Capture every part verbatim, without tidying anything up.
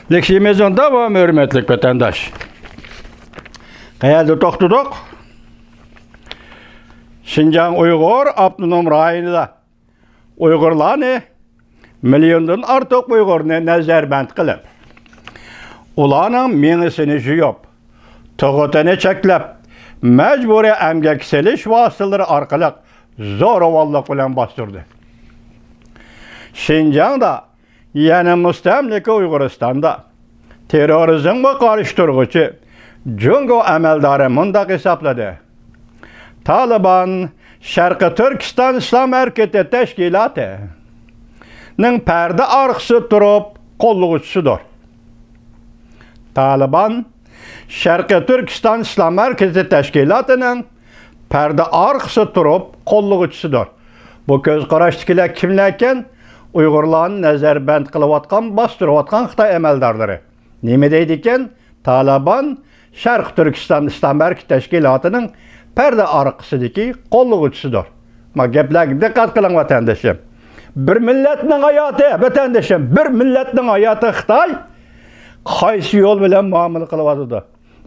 لېكسىيىمىزنىڭ داۋامى، ھۆرمەتلىك ۋەتەنداش. قەيەردە توختىدۇق؟ شىنجاڭ ئۇيغۇر ئاپتونوم رايونىدا ئۇيغۇرلارنى، مىليوندىن ئارتۇق ئۇيغۇرنى نەزەربەند قىلىپ، ئۇلارنىڭ مېڭىسىنى يۇيۇپ، تۇغۇتىنى چەكلەپ، مەجبۇرىي ئەمگەك سېلىش ۋاسىتىلىرى ئارقىلىق زورىۋانلىق بىلەن باستۇردى. شىنجاڭدا، يەنى مۇستەملىكە ئۇيغۇرىستاندا تېررورىزمغا قارشى تۇرغۇچى جۇڭگو ئەمەلدارى مۇنداق ھېسابلىدى: تالىبان شەرقىي تۈركىستان ئىسلام ھەرىكىتى تەشكىلاتىنىڭ پەردە ئارقىسىدا تۇرۇپ قوللىغۇچىسىدۇر. تالىبان شەرقىي تۈركىستان ئىسلام ھەرىكىتى تەشكىلاتىنىڭ پەردە ئارقىسىدا تۇرۇپ قوللىغۇچىسىدۇر. بۇ كۆز قاراشتىكىلەر كىملەركەن؟ ئۇيغۇرلارنى نەزەربەند قىلىۋاتقان، باستۇرۇۋاتقان خىتاي ئەمەلدارلىرى. نېمە دەيدىكەن؟ تالىبان شەرقىي تۈركىستان ئىسلام ھەرىكىتى تەشكىلاتىنىڭ پەردە ئارقىسىدىكى قوللىغۇچىسىدۇر. ما گەپلەرگە دىققەت قىلىڭ، ۋەتەندىشىم. بىر مىللەتنىڭ ھاياتى، ۋەتەندىشىم، بىر مىللەتنىڭ ھاياتى خىتاي قايسى يول بىلەن مۇئامىلە قىلىۋاتىدۇ؟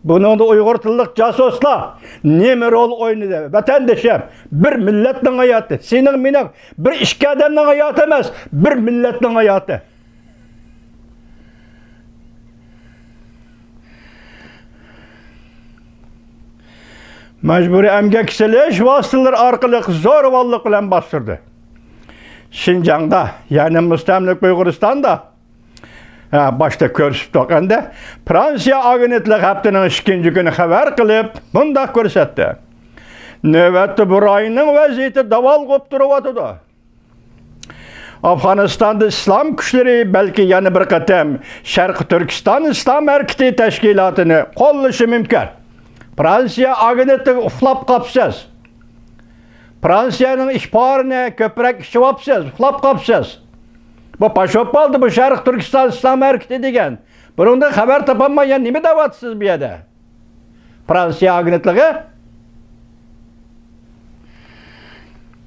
بۇنىڭدا ئۇيغۇر تىللىق جاسۇسلار نېمە رول ئوينىدى؟ ۋەتەندىشىم، بىر مىللەتنىڭ ھاياتى، سېنىڭ، مېنىڭ، بىر ئىككى ئادەمنىڭ ھاياتى ئەمەس، بىر مىللەتنىڭ ھاياتى. مەجبۇرىي ئەمگەك سېلىش ۋاسىتىلىرى ئارقىلىق زورىۋانلىق بىلەن باستۇردى. شىنجاڭدا، يەنى مۇستەملىكە ئۇيغۇرىستاندا، ھە، باشتا كۆرسىتىپ تۇرغاندا، فرانسىيە ئاگېنتلىقى ھەپتىنىڭ ئىككىنچى كۈنى خەۋەر قىلىپ، مۇنداق كۆرسەتتى: نۆۋەتتە بۇ رايوننىڭ ۋەزىيىتى داۋالغۇپ تۇرۇۋاتىدۇ. ئافغانىستاندا ئىسلام كۈچلىرى بەلكى يەنە بىر قېتىم شەرقىي تۈركىستان ئىسلام ھەرىكىتى تەشكىلاتىنى قوللىشى مۇمكىن. فرانسىيە ئاگېنتلىقى، ئۇخلاپ قاپسىز. فرانسىيەنىڭ ئىپارىنى كۆپرەك ئىچىۋاپسىز، ئۇخلاپ قاپسىز. بۇ پاش بولۇپ قالدى، بۇ شەرقىي تۈركىستان ئىسلام ھەرىكىتى دېگەن. بۇنىڭدىن خەۋەر تاپالماي، يەنە نېمە دەۋاتىسىز بۇ يەردە؟ فرانسىيە ئاگېنتلىقى.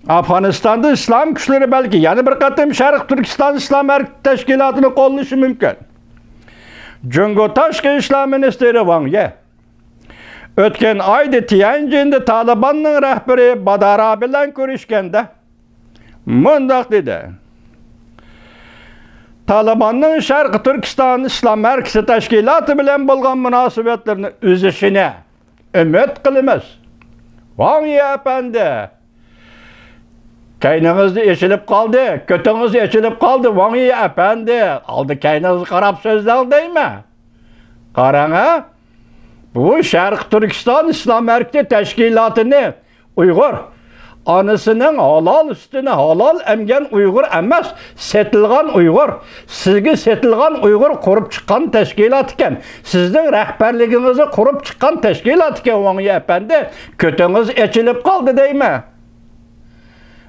ئافغانىستاندا ئىسلام كۈچلىرى بەلكى يەنە بىر قېتىم شەرقىي تۈركىستان ئىسلام ھەرىكىتى تەشكىلاتىنى قوللىشى مۇمكىن. جۇڭگو تاشقى ئىشلار مىنىستىرى ۋاڭ يى ئۆتكەن ئايدا تيەنجىندە تالىباننىڭ رەھبىرى بادارا بىلەن كۆرۈشكەندە، مۇنداق دېدى: تالىباننىڭ شەرقىي تۈركىستان ئىسلام ھەرىكىتى تەشكىلاتى بىلەن بولغان مۇناسىۋەتلىرىنى ئۈزۈشىنى ئۈمىد قىلىمىز. ۋاڭ يى ئەپەندى، كەينىڭىزدە ئېچىلىپ قالدى، كۆتىڭىز ئېچىلىپ قالدى، ۋاڭ يى ئەپەندى، ئالدى كەينىڭىزگە قاراپ سۆزلەڭ دەيمەن. قاراڭ ھە، بۇ شەرقىي تۈركىستان ئىسلام ھەرىكىتى تەشكىلاتىنى ئۇيغۇر ئانىسىنىڭ ھالال سۈتىنى ھالال ئەمگەن ئۇيغۇر ئەمەس، سېتىلغان ئۇيغۇر، سىزگە سېتىلغان ئۇيغۇر قۇرۇپ چىققان تەشكىلات ئىكەن. سىزنىڭ رەھبەرلىكىڭىزدە قۇرۇپ چىققان تەشكىلات ئىكەن، ۋاڭ يى ئەپەندى. كۆتىڭىز ئېچىلىپ قالدى دەيمەن.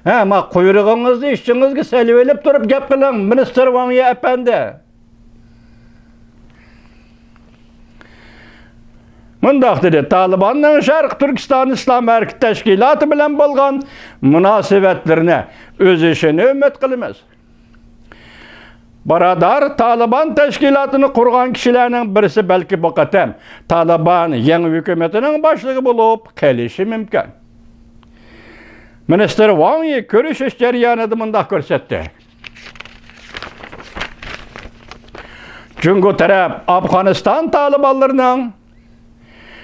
ھە، ما قۇيرۇقىڭىزنى ئىچىڭىزگە سېلىۋېلىپ تۇرۇپ گەپ قىلىڭ، مىنىستىر ۋاڭ يى ئەپەندى. مۇنداق دېدى: تالىباننىڭ شەرقىي تۈركىستان ئىسلام ھەرىكىتى تەشكىلاتى بىلەن بولغان مۇناسىۋەتلىرىنى ئۈزۈشىنى ئۈمىد قىلىمىز. بارادار تالىبان تەشكىلاتىنى قۇرغان كىشىلەرنىڭ بىرسى بەلكى بۇ قېتىم تالىبان يېڭى ھۆكۈمىتىنىڭ باشلىقى بولۇپ قېلىشى مۇمكىن. مىنىستىر ۋاڭ يى كۆرۈشۈش جەريانىدا مۇنداق كۆرسەتتى: جۇڭگو تەرەپ ئافغانىستان تالىبانلىرىنىڭ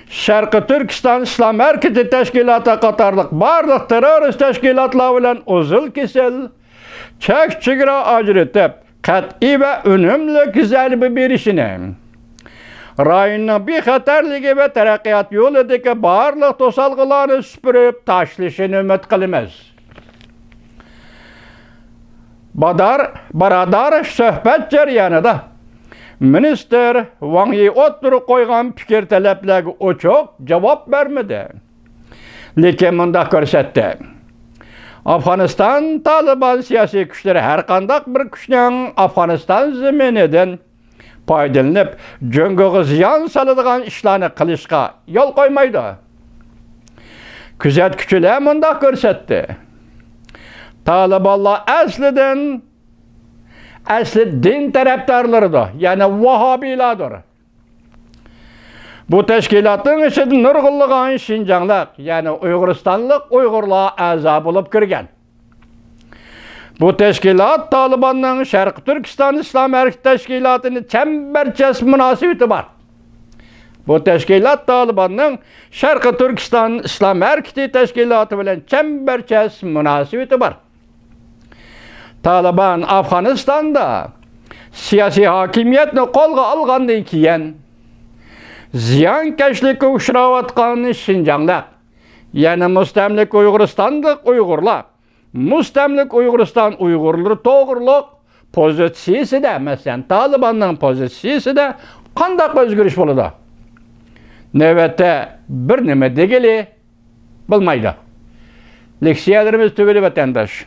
شەرقىي تۈركىستان ئىسلام ھەرىكىتى تەشكىلاتى قاتارلىق بارلىق تېررورىست تەشكىلاتلار بىلەن ئۇزۇل-كېسىل، چەك-چېگرا ئاجرىتىپ، قەتئىي ۋە ئۈنۈملۈك زەربە بېرىشىنى، رايوننىڭ بىخەتەرلىكى ۋە تەرەققىيات يولىدىكى بارلىق توسالغۇلارنى سۈپۈرۈپ تاشلىشىنى ئۈمىد قىلىمىز. بادار، بارادار سۆھبەت جەريانىدا مىنىستىر ۋاڭ يى ئوتتۇرىغا قويغان پىكىر تەلەپلەرگە ئوچۇق جاۋاب بەرمىدى. لېكىن مۇنداق كۆرسەتتى: ئافغانىستان تالىبان سىياسىي كۈچلىرى ھەرقانداق بىر كۈچنىڭ ئافغانىستان زېمىنىدىن پايدىلىنىپ، جۇڭگوغا زىيان سالىدىغان ئىشلارنى قىلىشقا يول قويمايدۇ. كۆزەتكۈچىلەر مۇنداق كۆرسەتتى: تالىبانلار ئەسلىدىن ئەسلى دىن تەرەپدارلىرىدۇر، يەنى ۋاھابىيلاردۇر. بۇ تەشكىلاتنىڭ ئىچىدە نۇرغۇنلىغان شىنجاڭلىق، يەنى ئۇيغۇرىستانلىق ئۇيغۇرلار ئەزا بولۇپ كىرگەن. بۇ تەشكىلات تالىباننىڭ شەرقىي تۈركىستان ئىسلام ھەرىكىتى تەشكىلاتىنى چەمبەرچەس مۇناسىۋىتى بار. بۇ تەشكىلات تالىباننىڭ شەرقىي تۈركىستان ئىسلام ھەرىكىتى تەشكىلاتى بىلەن چەمبەرچەس مۇناسىۋىتى بار. تالىبان ئافغانىستاندا سىياسىي ھاكىمىيەتنى قولغا ئالغاندىن كېيىن، زىيانكەشلىككە ئۇچراۋاتقان شىنجاڭلىق، يەنى مۇستەملىكە ئۇيغۇرىستانلىق ئۇيغۇرلار، مۇستەملىكە ئۇيغۇرىستان ئۇيغۇرلىرى توغرۇلۇق پوزىتسىيىسىدە، مەسىلەن، تالىباننىڭ پوزىتسىيىسىدە قانداق ئۆزگىرىش بولىدۇ؟ نۆۋەتتە بىر نېمە دېگىلى بولمايدۇ. لېكسىيەلىرىمىز تۈگىدى، ۋەتەنداش.